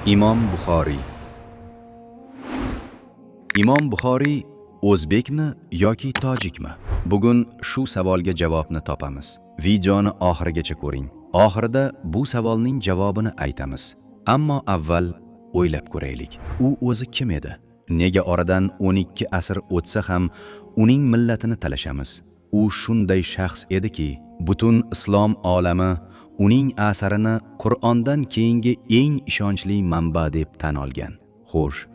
Imom Buxoriy. Imom Buxoriy o'zbekmi yoki tojikmi? Bugun shu savolga javobni topamiz. Videoni oxirigacha ko'ring. Oxirida bu savolning javobini aytamiz. Ammo avval o'ylab ko'raylik. U o'zi kim edi? Nega oradan 12 asr o'tsa ham uning millatini talashamiz? U shunday shaxs ediki, butun islom olami uning asarini Qur'ondan keyingi eng ishonchli manba deb tan olgan. Xo'sh,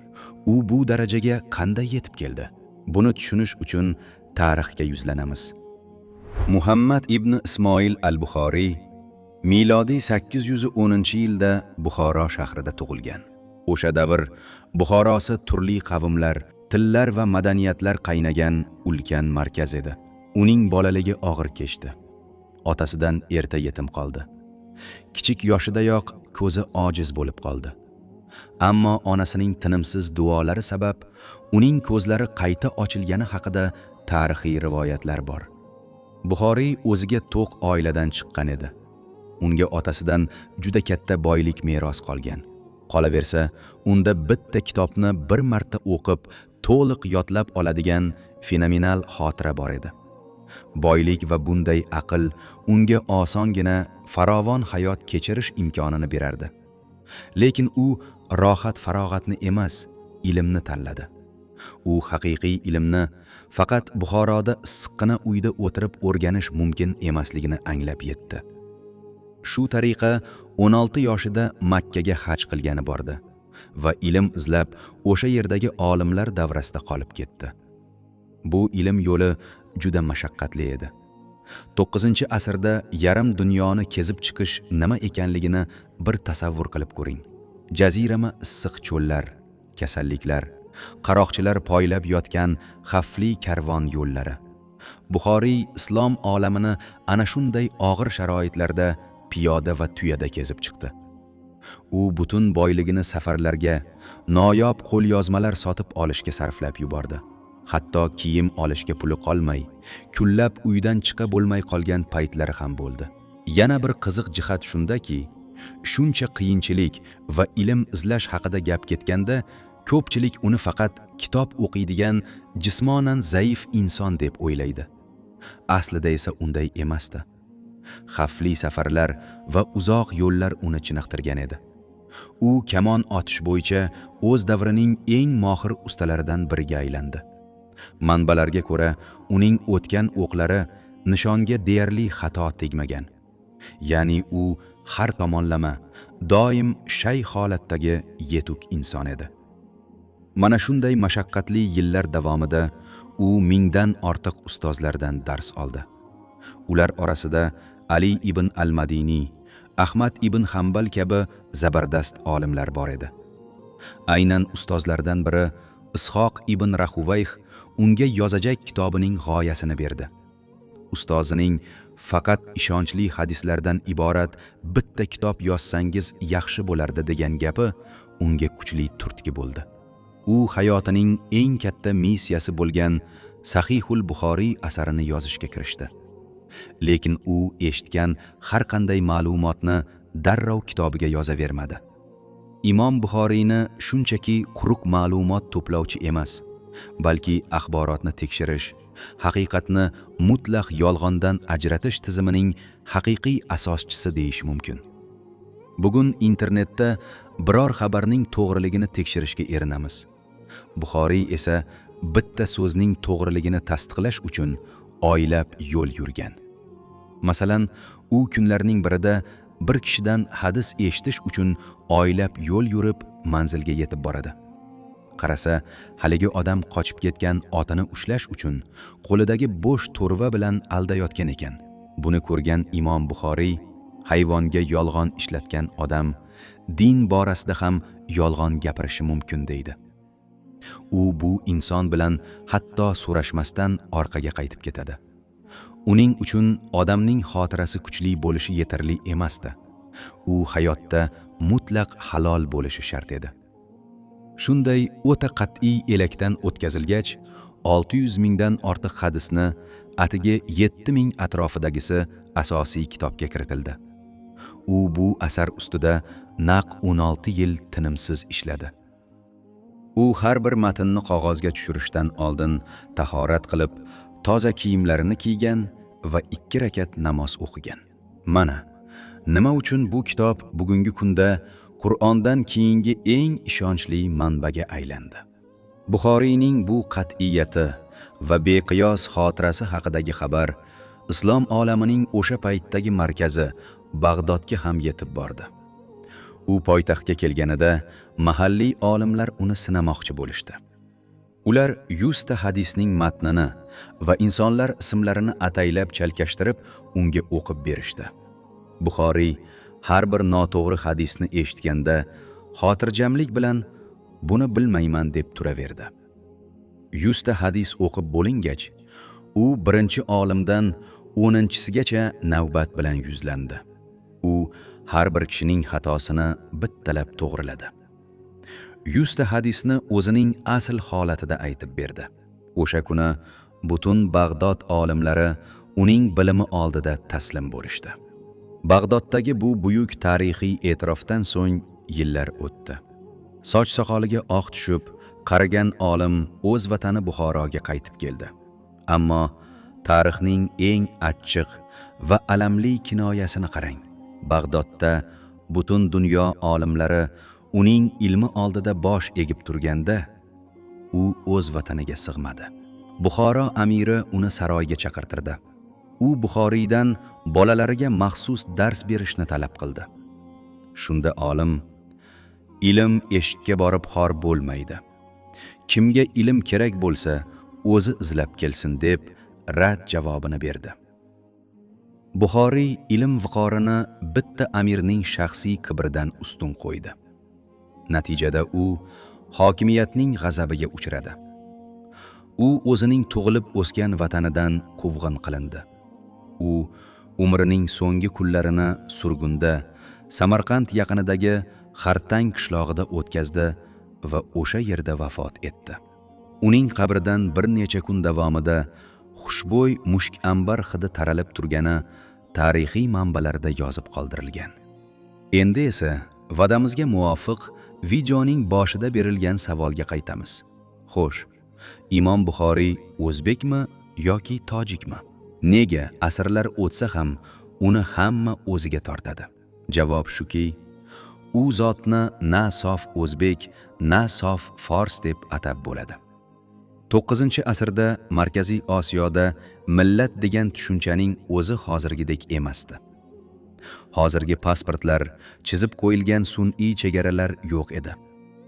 u bu darajaga qanday yetib keldi? Buni tushunish uchun tarixga yuzlanamiz. Muhammad ibn Ismoil al-Buxoriy milodiy 810-yilda Buxoro shahrida tug'ilgan. O'sha davr Buxorosi turli qavmlar, tillar va madaniyatlar qaynagan ulkan markaz edi. Uning bolaligi og'ir kechdi. Otasidan erta yetim qoldi. Kichik yoshidayoq ko'zi ojiz bo'lib qoldi. Ammo onasining tinimsiz duolari sabab uning ko'zlari qayta ochilgani haqida tarixiy rivoyatlar bor. Buxoriy o'ziga to'q oiladan chiqqan edi. Unga otasidan juda katta boylik meros qolgan. Qolaversa, unda bitta kitobni bir marta o'qib, to'liq yodlab oladigan fenomenal xotira bor edi. Boylik va bunday aql unga osongina farovon hayot kechirish imkonini berardi. Lekin u rohat farog'atni emas, ilmni tanladi. U haqiqiy ilmni faqat Buxoroda issiqqina uyda o'tirib o'rganish mumkin emasligini anglab yetdi. Shu tariqa 16 yoshida Makkaga haj qilgani bordi va ilm izlab o'sha yerdagi olimlar davrasida qolib ketdi. Bu ilm yo'li juda mashaqqatli edi. 9-asrda yarim dunyoni kezib chiqish nima ekanligini bir tasavvur qilib ko'ring. Jazirama issiq cho'llar, kasalliklar, qaroqchilar poylab yotgan xavfli karvon yo'llari. Buxoriy islom olamini ana shunday og'ir sharoitlarda piyoda va tuyada kezib chiqdi. U butun boyligini safarlarga, noyob qo'lyozmalar sotib olishga sarflab yubordi. Hatto kiyim olishga puli qolmay, kunlab uydan chiqa bo'lmay qolgan paytlari ham bo'ldi. Yana bir qiziq jihat shundaki, shuncha qiyinchilik va ilm izlash haqida gap ketganda, ko'pchilik uni faqat kitob o'qiydigan jismonan zaif inson deb o'ylaydi. Aslida esa unday emasdi. Xavfli safarlar va uzoq yo'llar uni chiniqtirgan edi. U kamon otish bo'yicha o'z davrining eng mohir ustalaridan biriga aylandi. Manbalarga ko'ra, uning o'tgan o'qlari nishonga deyarli xato tegmagan. Ya'ni u har tomonlama, doim shay holatdagi yetuk inson edi. Mana shunday mashaqqatli yillar davomida u mingdan ortiq ustozlardan dars oldi. Ular orasida Ali ibn al-Madiniy, Ahmad ibn Hanbal kabi zabardast olimlar bor edi. Aynan ustozlardan biri Ishoq ibn Rahuvayh unga yozajak kitobining g'oyasini berdi. Ustozining faqat ishonchli hadislardan iborat bitta kitob yozsangiz yaxshi bo'lardi degan gapi unga kuchli turtki bo'ldi. U hayotining eng katta missiyasi bo'lgan Sahihul Buxoriy asarini yozishga kirishdi. Lekin u eshitgan har qanday ma'lumotni darrov kitobiga yozavermadi. Imom Buxoriyni shunchaki quruq ma'lumot to'plovchi emas, balki axborotni tekshirish, haqiqatni mutlaq yolg'ondan ajratish tizimining haqiqiy asoschisi deyish mumkin. Bugun internetda biror xabarning to'g'riligini tekshirishga erinamiz. Buxoriy esa bitta so'zning to'g'riligini tasdiqlash uchun oylab yo'l yurgan. Masalan, u kunlarning birida bir kishidan hadis eshitish uchun oylab yo'l yurib manzilga yetib boradi. Qarasa, haligi odam qochib ketgan otini ushlash uchun qo'lidagi bo'sh to'rva bilan aldayotgan ekan. Buni ko'rgan Imom Buxoriy hayvonga yolg'on ishlatgan odam din borasida ham yolg'on gapirishi mumkin deydi. U bu inson bilan hatto so'rashmasdan orqaga qaytib ketadi. Uning uchun odamning xotirasi kuchli bo'lishi yetarli emasdi. U hayotda mutlaq halol bo'lishi shart edi. Shunday o'ta qat'iy elakdan o'tkazilgach, 600 mingdan ortiq hadisni atigi 7 ming atrofidagisi asosiy kitobga kiritildi. U bu asar ustida naq 16 yil tinimsiz ishladi. U har bir matnni qog'ozga tushirishdan oldin tahorat qilib, toza kiyimlarini kiygan va 2 rakat namoz o'qigan. Mana nima uchun bu kitob bugungi kunda Qur'ondan keyingi eng ishonchli manbaga aylandi. Buxoriyning bu qat'iyati va beqiyos xotirasi haqidagi xabar islom olamining o'sha paytdagi markazi Bag'dodga ham yetib bordi. U poytaxtga kelganida mahalliy olimlar uni sinamoqchi bo'lishdi. Ular 100 ta hadisning matnini va insonlar ismlarini ataylab chalkashtirib unga o'qib berishdi. Buxoriy har bir noto'g'ri hadisni eshitganda xotirjamlik bilan buni bilmayman deb turaverdi. 100 ta hadis o'qib bo'lingach, u birinchi olimdan 10-chisigacha navbat bilan yuzlandi. U har bir kishining xatosini bittalab to'g'riladi. 100 ta hadisni o'zining asl holatida aytib berdi. O'sha kuni butun Bag'dod olimlari uning bilimi oldida taslim bo'lishdi. Bag'doddagi bu buyuk tarixiy e'tirofdan so'ng yillar o'tdi. Soch soqoliga oq tushib, qarigan olim o'z vatani Buxoroga qaytib keldi. Ammo tarixning eng achchiq va alamli kinoyasini qarang. Bag'dodda butun dunyo olimlari uning ilmi oldida bosh egib turganda, u o'z vataniga sig'madi. Buxoro amiri uni saroyga chaqirtirdi. U Buxoriydan bolalariga maxsus dars berishni talab qildi. Shunda olim: "Ilm eshikka borib xor bo'lmaydi. Kimga ilm kerak bo'lsa, o'zi izlab kelsin" deb rad javobini berdi. Buxoriy ilm viqorini bitta amirning shaxsiy kibridan ustun qo'ydi. Natijada u hokimiyatning g'azabiga uchradi. U o'zining tug'ilib o'sgan vatanidan quvg'in qilindi. U umrining so'nggi kunlarini surgunda Samarqand yaqinidagi Xartang qishlog'ida o'tkazdi va o'sha yerda vafot etdi. Uning qabridan bir necha kun davomida xushbo'y mushk ambar hidi taralib turgani tarixiy manbalarda yozib qoldirilgan. Endi esa va'damizga muvofiq videoning boshida berilgan savolga qaytamiz. Xo'sh, Imom Buxoriy o'zbekmi yoki tojikmi? Nega asrlar o'tsa ham uni hamma o'ziga tortadi? Javob shuki, u zotni na sof o'zbek, na sof fors deb atab bo'ladi. 9-asrda Markaziy Osiyoda millat degan tushunchaning o'zi hozirgidek emasdi. Hozirgi pasportlar, chizib qo'yilgan sun'iy chegaralar yo'q edi.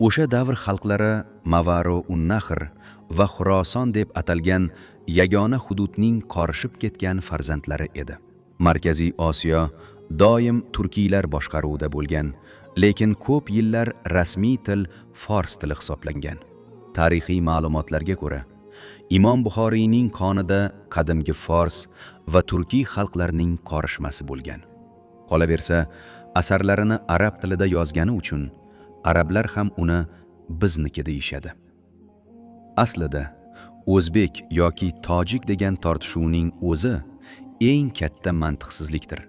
O'sha davr xalqlari Mavaro un-Nahr va Xuroson deb atalgan yagona hududning qorishib ketgan farzandlari edi. Markaziy Osiyo doim turkiylar boshqaruvida bo'lgan, lekin ko'p yillar rasmiy til fors tili hisoblangan. Tarixiy ma'lumotlarga ko'ra, Imom Buxoriyning qonida qadimgi fors va turkiy xalqlarning qorishmasi bo'lgan. Qolaversa, asarlarini arab tilida yozgani uchun arablar ham uni bizniki deyishadi. Aslida o'zbek yoki tojik degan tortishuvning o'zi eng katta mantiqsizlikdir.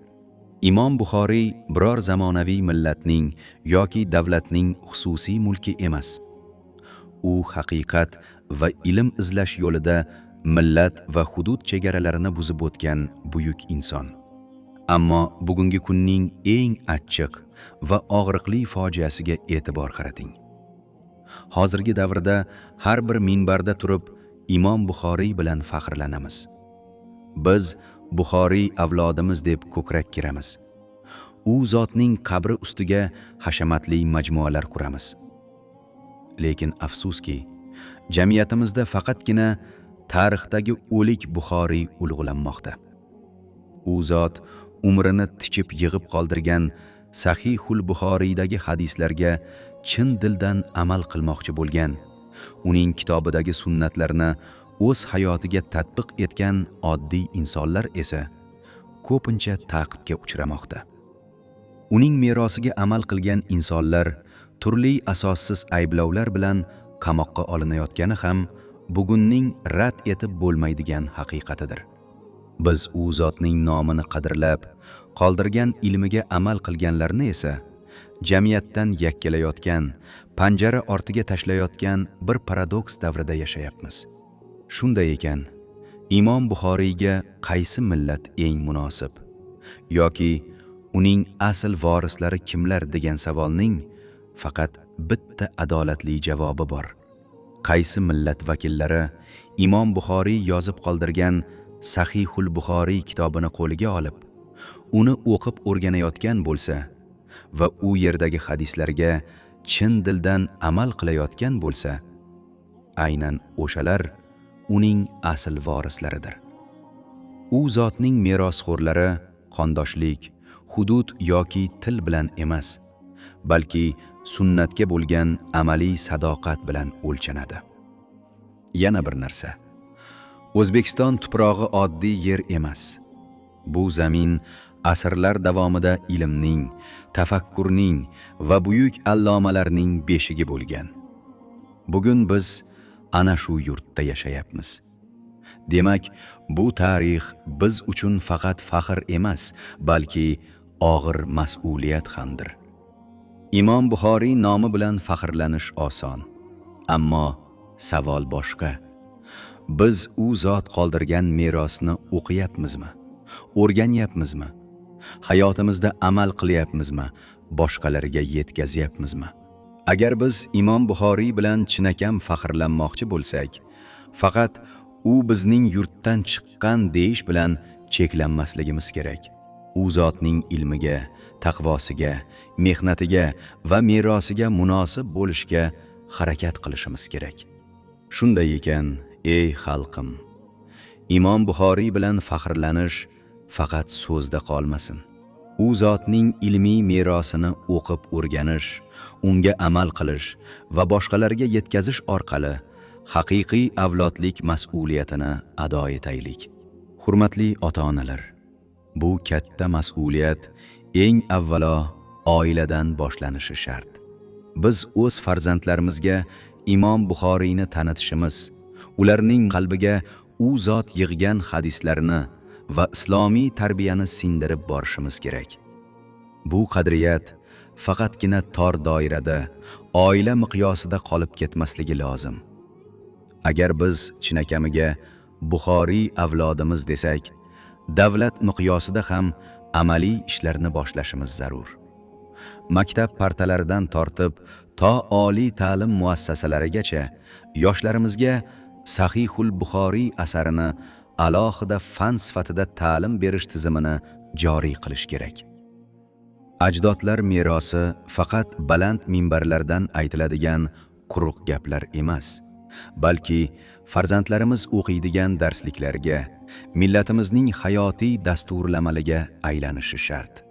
Imom Buxoriy biror zamonaviy millatning yoki davlatning xususiy mulki emas. U haqiqat va ilm izlash yo'lida millat va hudud chegaralarini buzib o'tgan buyuk inson. Ammo bugungi kunning eng achchiq va og'riqli fojiasiga e'tibor qarating. Hozirgi davrda har bir minbarda turib Imom Buxoriy bilan faxrlanamiz. Biz Buxoriy avlodimiz deb ko'krak kiramiz. U zotning qabri ustiga hashamatli majmualar quramiz. Lekin afsuski, jamiyatimizda faqatgina tarixdagi o'lik Buxoriy ulug'lanmoqda. U zot umrini tichib yig'ib qoldirgan Sahihul Buxoriydagi hadislarga chin dildan amal qilmoqchi bo'lgan, uning kitobidagi sunnatlarni o'z hayotiga tatbiq etgan oddiy insonlar esa ko'pincha ta'qibga uchramoqda. Uning merosiga amal qilgan insonlar turli asossiz ayblovlar bilan qamoqqa olinayotgani ham bugunning rad etib bo'lmaydigan haqiqatidir. Biz u zotning nomini qadrlab, Qoldirgan ilmiga amal qilganlarni esa jamiyatdan yakkalayotgan, panjara ortiga tashlayotgan bir paradoks davrida yashayapmiz. Shunday ekan, Imom Buxoriyga qaysi millat eng munosib yoki uning asl vorislari kimlar degan savolning faqat bitta adolatli javobi bor. Qaysi millat vakillari Imom Buxoriy yozib qoldirgan Sahihul Buxoriy kitobini qo'liga olib, uni o'qib o'rganayotgan bo'lsa va u yerdagi hadislarga chin dildan amal qilayotgan bo'lsa, aynan o'shalar uning asl vorislaridir. U zotning merosxo'rlari qondoshlik, hudud yoki til bilan emas, balki sunnatga bo'lgan amaliy sadoqat bilan o'lchanadi. Yana bir narsa. O'zbekiston tuprog'i oddiy yer emas. Bu zamin asrlar davomida ilmning, tafakkurning va buyuk allomalarning beshigi bo'lgan. Bugun biz ana shu yurtda yashayapmiz. Demak, bu tarix biz uchun faqat faxr emas, balki og'ir mas'uliyat hamdir. Imom Buxoriy nomi bilan faxrlanish oson. Ammo savol boshqa. Biz u zot qoldirgan merosni o'qiyapmizmi? O'rganyapmizmi? Hayotimizda amal qilyapmizmi? Boshqalarga yetkazyapmizmi? Agar biz Imom Buxoriy bilan chinakam faxrlanmoqchi bo'lsak, faqat u bizning yurtdan chiqqan deyish bilan cheklanmasligimiz kerak. U zotning ilmiga, taqvosiga, mehnatiga va merosiga munosib bo'lishga harakat qilishimiz kerak. Shunday ekan, ey xalqim, Imom Buxoriy bilan faxrlanish faqat so'zda qolmasin. U zotning ilmiy merosini o'qib o'rganish, unga amal qilish va boshqalarga yetkazish orqali haqiqiy avlodlik mas'uliyatini ado etaylik. Hurmatli ota-onalar, bu katta mas'uliyat eng avvalo oiladan boshlanishi shart. Biz o'z farzandlarimizga Imom Buxoriyni tanitishimiz, ularning qalbiga u zot yig'gan hadislarni va islomiy tarbiyani singdirib borishimiz kerak. Bu qadriyat faqatgina tor doirada, oila miqyosida qolib ketmasligi lozim. Agar biz chinakamiga Buxoriy avlodimiz desak, davlat miqyosida ham amaliy ishlarni boshlashimiz zarur. Maktab partalaridan tortib to oliy ta'lim muassasalarigacha yoshlarimizga Sahihul Buxoriy asarini alohida fan sifatida ta'lim berish tizimini joriy qilish kerak. Ajdodlar merosi faqat baland minbarlardan aytiladigan quruq gaplar emas, balki farzandlarimiz o'qiydigan darsliklarga, millatimizning hayotiy dasturlamaliga aylanishi shart.